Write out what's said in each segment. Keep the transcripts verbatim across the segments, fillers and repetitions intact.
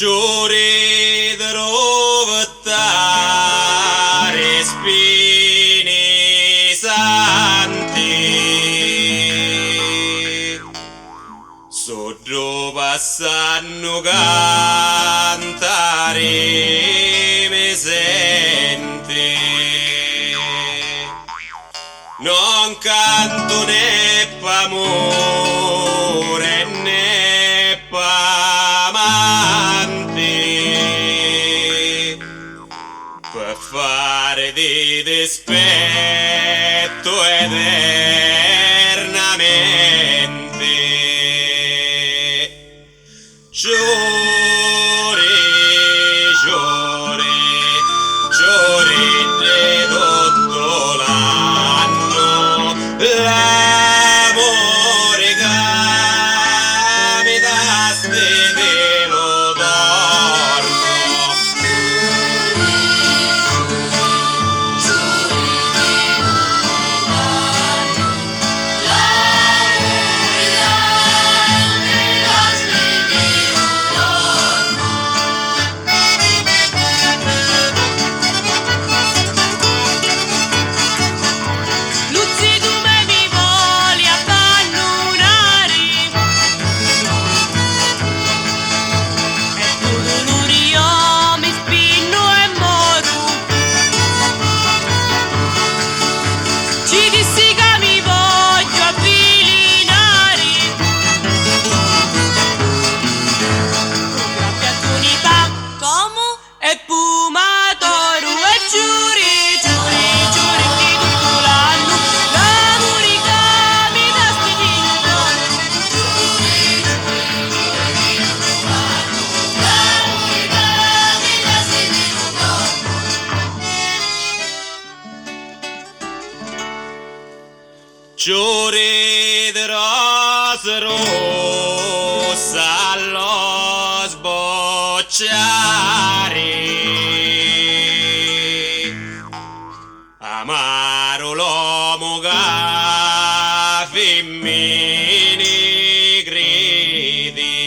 Ciuri di ruvittari spini santi, suddu passannu cantari mi senti. Non cantu né p'amuri né p'amanti, pi fari di dispettu eternamenti. Ciuri, ciuri, ciuri di tuttu l'annu, l'amuri ca mi dasti ti lu tornu. Lu zitu me mi voli abbannunari, e cu duluri io mi spinnu e moru. Ci dissi ca mi vogghiu avvilinari cu grappi, attuni, pa, comu e pumatoru e ciuri, ciuri, ciuri di tuttu l'annu, l'amuri ca mi dasti ti lu tornu. Ciuri di rosa russa allo sbocciari, amaru l'omu ca fimmini cridi.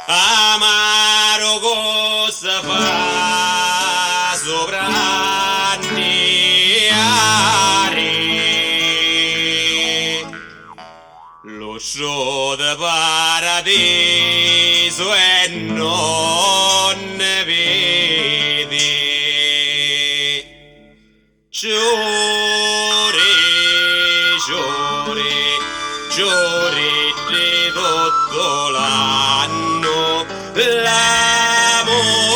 Amaru cosa fa supra anniari, lu stru di paradisu e non vidi. Ciuri, ciuri, ciuri di tuttu l'annu, l'amuri